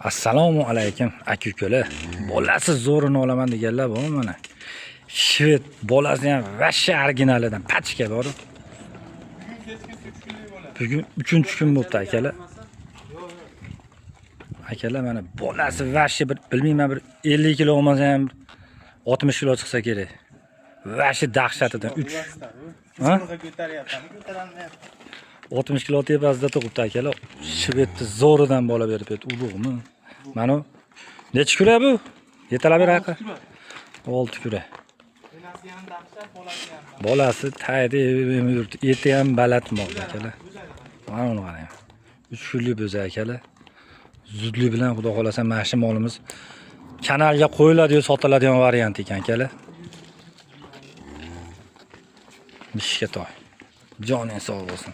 Assalomu alaykum, aka-ukalar. Bolasi zo'rini olaman deganlar bor mana. Shved bolasi ham ваще originalidan pachka bor. Bugun 3-kun bo'libdi, akalar. Akalar, mana bolasi ваще bir bilmayman, bir 50 kilo bo'lmasa ham 60 kilo chiqsa kerak. Ваще dahshatidan 3 Ha? Ko'taryapman, ko'tarolmayapti. 60 kilo tepasida tug'ibdi, akalar. Shvedni zo'ridan bola berib berdi. Ulug'mi? Mana u nechi kura bu? Yetalab ber aka. 6 kura. Enasi ham dahshat, bolasi ham. Bolasi tayda yuribdi. Eti ham baland mol, akalar. Mana uni qarang. 3 kunlik bo'za, akalar. Zudlik bilan, xudo xolasa, mana shu molimiz kanalga qo'yiladi yo sotiladigan variant ekan, akalar. Bishga toy. Joning sog' bo'lsin.